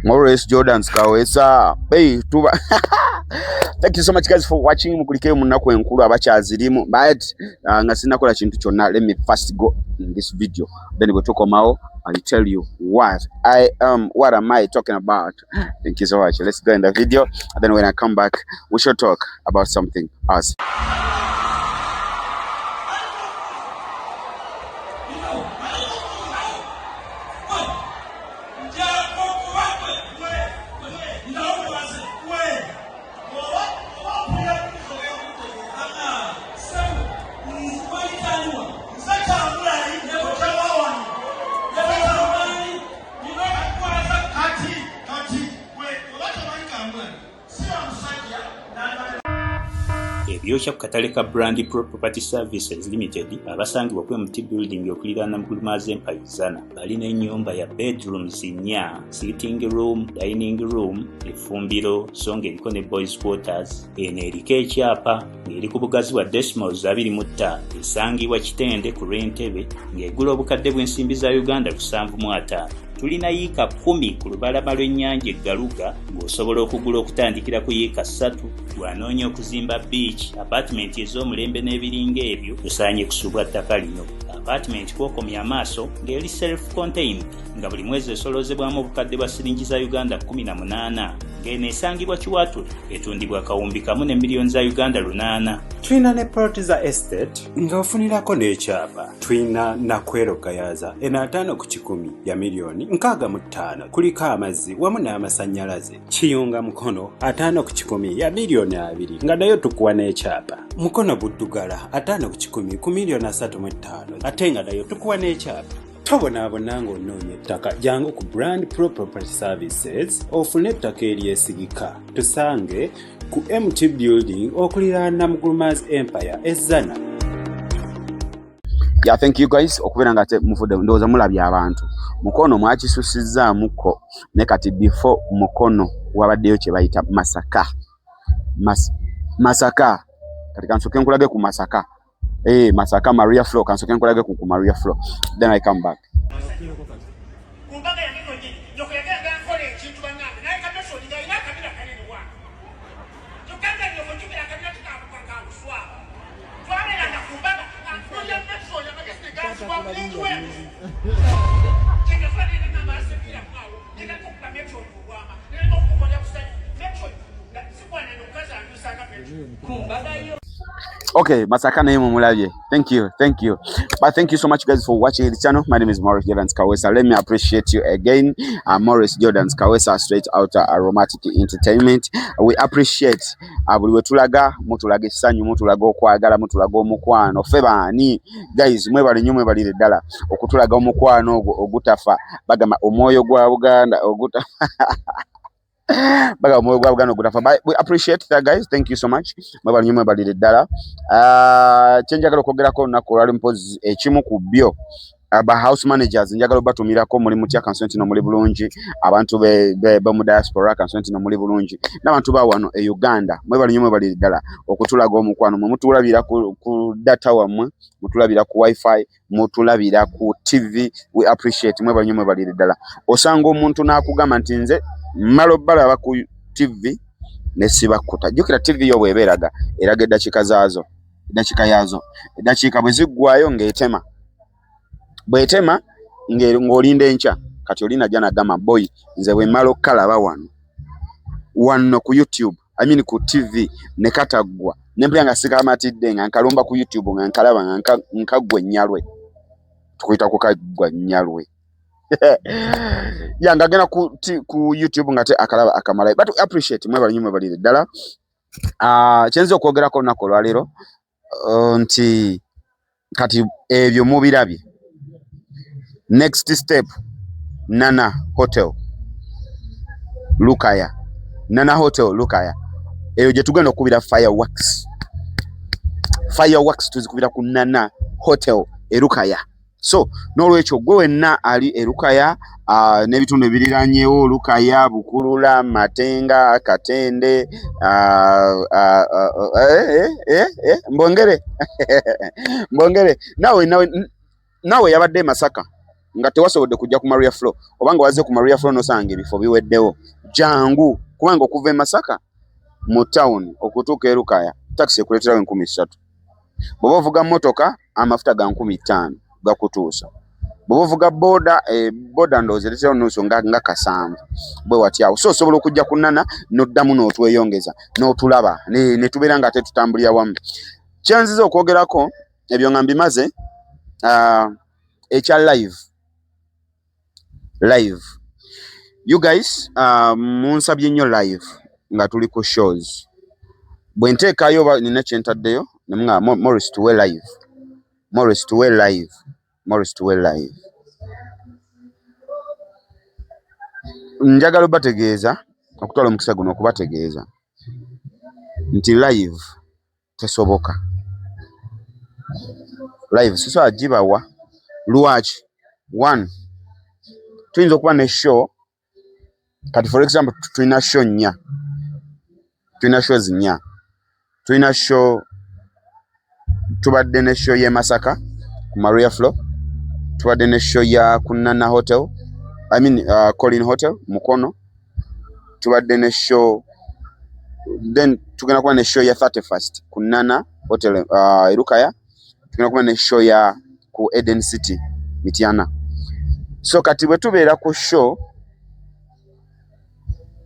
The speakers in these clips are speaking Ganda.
Maurice Jordan Kawesa. Hey, tuba. Thank you so much guys for watching. Mukulikeyo mu nnaku enkulu abakyazirimu, but nga sinakola kintu kyonna, let me first go in this video, then bwe tukomawo I tell you what am I talking about. Thank you so much. Let's go in the video, and then when I come back we shall talk about something else. Ebyokya ku katale ka Brand Pro Property Services Limited abasangibwa ku MT Building okuliraana Mugulumaazi Empire Zana balina ennyumba ya bedrooms nnya, sitting room, dining room, effumbiro so ng'eriko ne boys quarters. Eno eriko ekyapa ng'eri ku bugazi bwa decimals 25, esangibwa Kitende ku lw'Entebe ng'egula obukadde bw'ensimbi za Uganda 75. Tulina yiika 10 ku lubalama lw'ennyanja e Garuga ng'osobola okugula okutandikira ku yiika 3. Bw'anoonya okuzimba beach, apartment ez'omulembe n'ebiringa ebyo, tusaanye kusubwa ttaka lino. Apartment kw'okomya amaaso ng'eri self-contained nga buli mwezi esoloozebwamu obukadde bwa siringi za Uganda 18, ng'eno esangibwa Kiwatule, etundibwa 5,000 ne miliyoni za Uganda 8. Tulina ne plot za estate ng'ofunirako n'ekyapa. Tulina Nakwero Gayaza, eno 50 ku 100 ya miliyoni 65, kuliko amazzi wamu n'amasannyalaze. Kiyunga Mukono, 50 ku 100 ya miliyoni 20, nga nayo tukuwa n'ekyapa. Mukono Buddugala, 50 ku 100 ku miliyoni 35, ate nga nayo tukuwa n'ekyapa. Tobonaabona ng'onoonya ettaka, jangu ku Brand Pro Property Services ofune ettaka eryesigika. Tusange ku MT Building okuliraana Mugulumaazi Empire Ezzana. Yeah, thank you guys okubeera nga muvudde. Ndowooza mulabye abantu Mukono mwakisusizzaamukko ne kati before Mukono wabaddeyo kye bayita Masaka. Masaka, kati kansooke nkulage ku Masaka. Masaka Maria Flo, kansooke nkulage ku Maria Flo, then I come back. Ku mbaga yange kwennyini nyoko yagenda nkola ekintu, bannange, naye kamesoni ng'alina akabina kanene wange, kyokka nga nyoko jjukira akabina kikabuka kabuswaba. Twabeeranga ku mbaga antuulya mesoni, amagezi ne ganzibwa mulingi we kyekefuna nenegamba aseviiramu awo netandika okuba mesoni obwama, netandika okukolera kusanyu mesoni nga sikwanene omukazi anduusanga mesoni ku mbaga yo. Okay, Masaka naye mumulabye. Thank you, thank you. But thank you so much guys for watching the channel. My name is Maurice Jordan Kawesa. Let me appreciate you again. Maurice Jordan Kawesa, straight out Aromatic Entertainment. We appreciate buli we tulaga, mutulaga essanyu, mutulaga okwagala, mutulaga omukwano. Ffe baani? Guys, mwebale nnyo, mwebalire ddala okutulaga omukwano ogwo ogutafa. Bagamba omwoyo gwa Buganda ogutafa. Bagamba omwoyo gwa Buganda ogutafa. But we appreciate that guys. Thank you so much. Mwebale nnyo, mwebalire ddala. Kyenjagala okwogerako olunaku olwali mpozi ekimu ku byo, aba house managers njagala obatumirako. Muli mutya? Kanso nti no muli bulungi. Abantu be mu diaspora, kanso nti no muli bulungi, n'abantu ba wano e Uganda, mwebale nnyo, mwebalire ddala okutulaga omukwano. Mwe mutulabira ku data wammwe, mutulabira ku wifi, mutulabira ku TV. We appreciate. Mwebale nnyo, mwebalire ddala. Osanga omuntu n'akugamba nti nze mmala obbalaba ku TV ne sibakkuta. Jjukira TV yo bw'eba eraga, eraga eddakiika zaazo, eddakiika yaazo, eddakiika bwe ziggwayo ng'etema, bw'etema ng'olinda enkya. Kati oli najja n'agamba, "Boy, nze bwe mmala okkalaba wano wano ku YouTube, I mean ku TV, ne kataggwa ne mpulira nga sikamatidde, nga nkalumba ku YouTube nga nkalaba nga nkaggwa ennyalwe." Tukuyita kukaggwa nnyalwe ya ng'agenda ku YouTube nga te akalaba akamalayo. But we appreciate. Mwebale nnyo, mwebalire ddala. Kyenza okwogerako olunaku olwaleero nti kati ebyo mubirabye. Next step, Nana Hotel Lukaya, Nana Hotel Lukaya, eyo gye tugenda okukubira fireworks. Fireworks tuzikubira ku Nana Hotel Erukaya. So n'olwekyo gwe wenna ali Erukaya n'ebitundu ebiriranyewo Lukaya, Bukulula, Matenga, Katende, Mbongere, Mbongere, naawe nawe, naawe yabadde e Masaka. Nga tewasobodde kujja ku Maria Flo, oba nga wazze ku Maria Flo nosanga ebifo biweddewo, jangu, kubanga okuva e Masaka mu town okutuuka e Lukaya takisi ekuleeterawo 3000. Bw'oba ovuga mmotoka amafuta ga 5000 gakutuusa. Bw'oba ovuga boda, boda ndowooza ereeterawo nusu nga 7 bwe watyo awo. So osobola okujja ku Nana n'oddamu n'otweyongeza n'otulaba ne tubeera nga ate tutambulira wamu. Kyenziza okwogerako ebyo nga mbimaze, ekya live live, you guys, munsabye nnyo live nga tuli ku shows. Bwe nteekayo oba nina kye ntaddeyo ne muŋŋamba, "Morris, tuwe live, Morris, tuwe live, Morris, tuwe live." Njagala obategeeza, okutwala omukisa guno okubategeeza nti live tesoboka. Live sisobola gibawa. Lwaki? One, tuyinza okuba ne show kati, for example, tulina show nnya, tulina shows nnya. Tulina show, tubadde ne show y'e Masaka ku Maria Flo, tubadde ne show ya ku Nana Hotel, I mean, Colin Hotel Mukono, tubadde ne show, then tugenda kuba ne show ya 31st ku Nana Hotel Erukaya, tugenda kuba ne show ya ku Eden City Mityana. So kati bwe tubeera ku show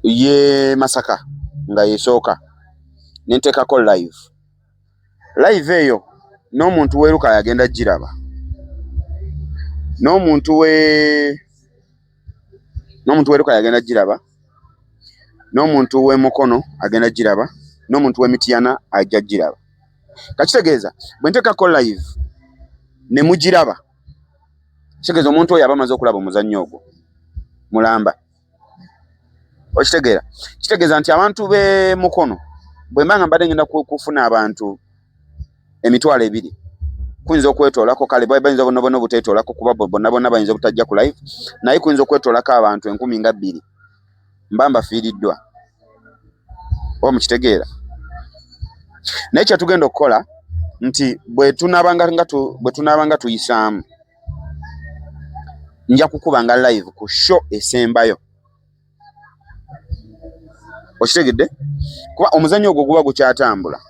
ye Masaka nga yesooka nenteekako live, live eyo n'omuntu w'e Lukaya agenda giraba, n'omuntu w'e Lukaya agenda giraba, n'omuntu w'e Mukono agenda giraba, n'omuntu w'e Mityana ajja giraba. Kakitegeeza bwe nteekako live ne mugiraba, kitegeeza omuntu oyo aba amaze okulaba omuzannyo ogwo mulamba. Okitegeera? Kitegeeza nti abantu b'e Mukono, bwe mba nga mbadde ngenda kufuna abantu 20,000, kuyinza okwetoolako, kale bayinza bonna bonna obuteetoolako, kuba bonna bonna bayinza obutajja ku live, naye kuyinza okwetoolako abantu 20,000, mba mbafiiriddwa. Oba mukitegeera? Naye kyetugenda okukola nti bwe tunaaba nga tuyisaamu, nja kukubanga live ku show esembayo. Okitegedde? Kuba omuzannyo ogwo guba gukyatambula,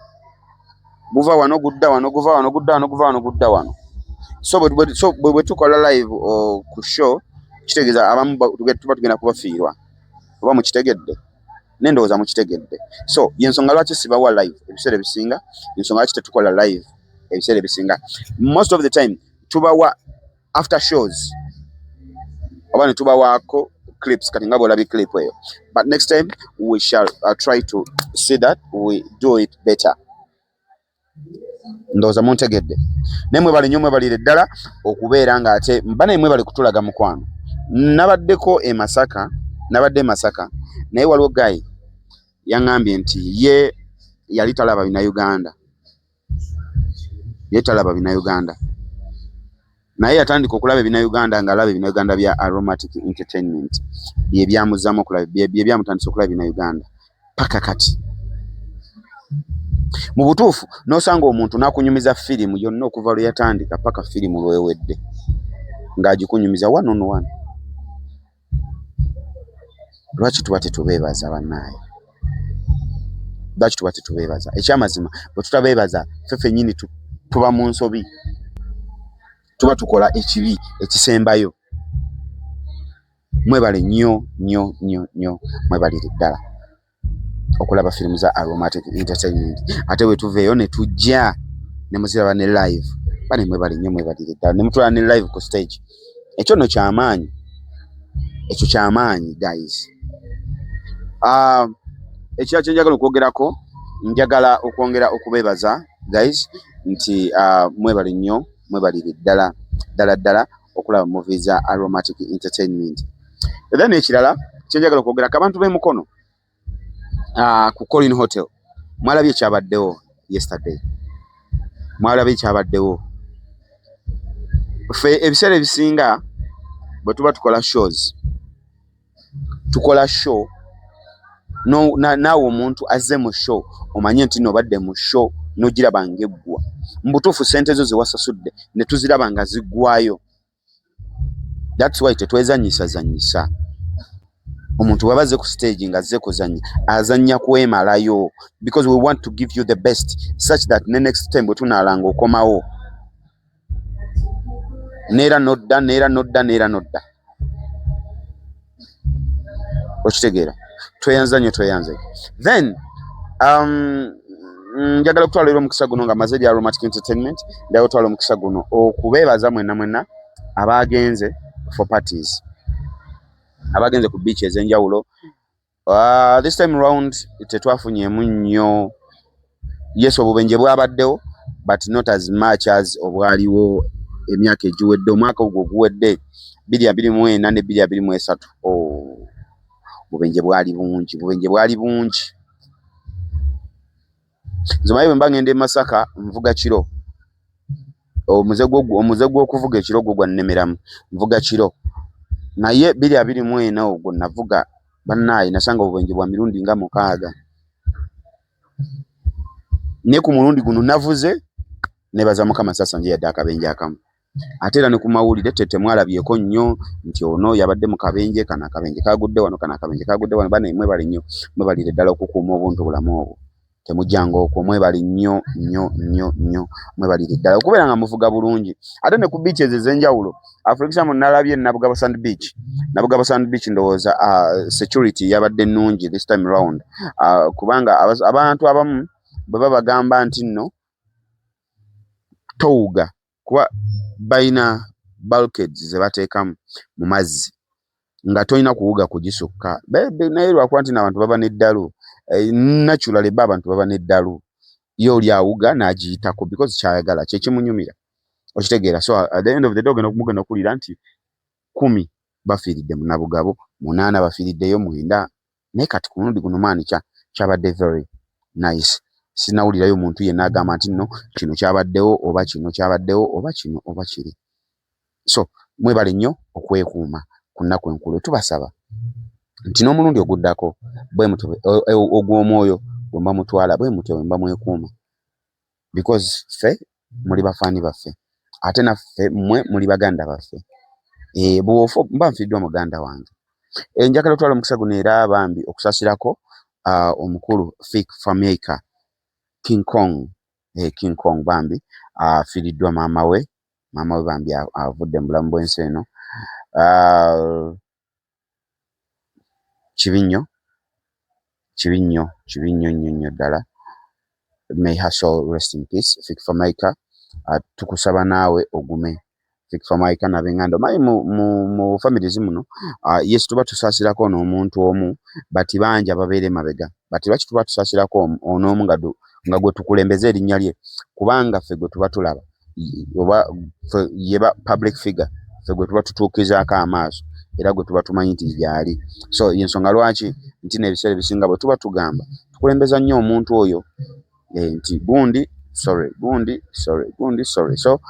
guva wano gudda wano, guva wano gudda wano, guva wano gudda wano. So bwe tukola live ku show, kitegeeza abamu tuba tugenda kubafiirwa. Oba mukitegedde? Nendowooza mukitegedde. So yensonga lwaki sibawa live ebiseera ebisinga, ensonga lwaki tetukola live ebiseera ebisinga. Most of the time tubawa after shows oba ne tubawaako clips, kati nga bw'olabye clip eyo. But next time we shall try to see that we do it better. Ndowooza muntegedde. Naye mwebale nnyo, mwebalire ddala okubeera ng'ate banaye mwebale kutulaga mukwano. Nabaddeko e Masaka, nabadde e Masaka, naye waliwo guy yaŋŋambye nti ye yali talaba Bannayuganda, ye talaba Bannayuganda, naye yatandika okulaba Ebinnauganda ng'alaba Ebinnauganda bya Aromatic Entertainment, bye byamuzaamu okulaba, bye byamutandisa okulaba Ebinnauganda paka kati. Mu butuufu n'osanga omuntu n'akunyumiza firimu yonna okuva lwe yatandika paka firimu lw'ewedde, ng'agikunyumiza one on one. Lwaki tuba tetubeebaza bannaaye? Lwaki tuba tetubeebaza? Ekyamazima bwe tutabeebaza, ffe ffennyini tuba mu nsobi, tuba tukola ekibi ekisembayo. Mwebale nnyo nnyo nnyo nnyo, mwebalire ddala okulaba firimu za Aromatic Entertainment. Ate bwe tuva eyo ne tujja ne muziraba ne live, bane mwebale nnyo, mwebalire ddala, ne mutulaba ne live ku stage. Ekyo nno kyamaanyi, ekyo kyamaanyi guys. Ekirala kye njagala okwogerako, njagala okwongera okubeebaza guys nti mwebale nnyo, mwebalire ddala ddala ddala okulaba movie za Aromatic Entertainment. Era n'ekirala kye njagala okwogerako, abantu b'e Mukono ku Colin Hotel, mwalabye ekyabaddewo yesterday, mwalabye ekyabaddewo. Ffe ebiseera ebisinga bwe tuba tukola shows, tukola show naawe omuntu azze mu show omanye nti nno obadde mu show n'ogiraba ng'eggwa. Mu butuufu ssente zo ze wasasudde ne tuziraba nga ziggwayo. That's why tetwezannyisazannyisa. Omuntu bw'aba azze ku stage ng'azze kuzannya, azannya kwemalayo, because we want to give you the best such that ne next time bwe tunaalanga okomawo neera nodda, neera nodda, neera nodda. Okitegeera? Tweyanza nnyo, tweyanze. Then njagala okutwala era omukisa guno nga maze ebya Aromatic Entertainment, njagala okutwala omukisa guno okubeebaza mwenna mwenna abagenze for parties, abagenze ku beach ez'enjawulo. This time round tetwafunyeemu nnyo. Yes, obubenje bwabaddewo, but not as much as obwaliwo emyaka egiwedde, omwaka ogwo oguwedde 2024 ne 2023. Oh, bubenje bwali bungi, bubenje bwali bungi. Nze omanyi bwe mba ngenda e Masaka nvuga kiro. Omuze gw'okuvuga ekiro gwo gwannemeramu, nvuga kiro. Naye 2024 ogwo navuga, bannaaye, nasanga obubenje bwa mirundi nga 6. Naye ku mulundi guno navuze, nebaza Mukama, saasanze yadde akabenje akamu. Ate era ne ku mawulire temwalabyeko nnyo nti ono yabadde mu kabenje kano, akabenje kagudde wano, kano akabenje kagudde wano. Bannaye mwebale nnyo, mwebalire ddala okukuuma obuntu bulamu obwo. Temujjanga okwo, mwebale nnyo nnyo nnyo nnyo, mwebalire ddala okubeera nga muvuga bulungi. Ate ne ku beaches ez'enjawulo, for example nalabye Nabugabo Sand Beach. Nabugabo Sand Beach ndowooza security yabadde nnungi this time round, kubanga abantu abamu bwe babagamba nti nno towuga, kuba balina bulkheads ze bateekamu mu mazzi nga tolina kuwuga kugisukka. Naye lwakuba nti abantu baba n'eddalu, naturally bo abantu baba n'eddalu, ye oli awuga n'agiyitako because ky'ayagala kye kimunyumira. Okitegeera? So at the end of the day ogenda mugenda okuwulira nti 10 bafiiridde mu Nabugabo, 8 bafiiriddeyo, 9. Naye kati ku mulundi guno maani kyabadde very nice. Sinnawulirayo muntu yenna agamba nti nno kino kyabaddewo oba kino kyabaddewo oba kino oba kiri. So mwebale nnyo okwekuuma ku nnaku enkulu. Tubasaba nti n'omulundi oguddako bwe mutyo ogw'omwoyo bwe muba mutwala, bwe mutyo bwe muba mwekuuma, because ffe muli bafaani baffe, ate naffe mmwe muli baganda baffe. Bw'ofa mba nfiiriddwa muganda wange. Njagala otwala omukisa guno era bambi okusaasirako omukulu Fik Fameica, King Kong, King Kong bambi afiiriddwa maama we, maama we bambi avudde mu bulamu bw'ensi eno. Kibi nnyo, kibi nnyo, kibi nnyo nnyo nnyo ddala. May her soul rest in peace. Fik Fameica, tukusaba naawe ogume. Fik Fameica n'ab'eŋŋanda, omanyi mu families muno, yes, tuba tusaasirako n'omuntu omu, but bangi ababeera emabega. But lwaki tuba tusaasirako ono omu nga gwe tukulembeza erinnya lye? Kubanga ffe gwe tuba tulaba, oba ye ba public figure, ffe gwe tuba tutuukizaako amaaso era gwe tuba tumanyi nti gy'ali. So y'ensonga lwaki nti n'ebiseera ebisinga bwe tuba tugamba tukulembeza nnyo omuntu oyo, nti gundi sorry, gundi sorry, gundi sorry. So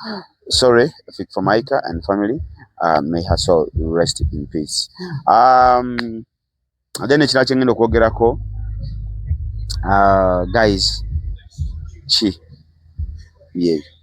sorry, Fik Fameica and family, may her soul rest in peace. Then ekirala kye ngenda okwogerako, guys, ki byebyo.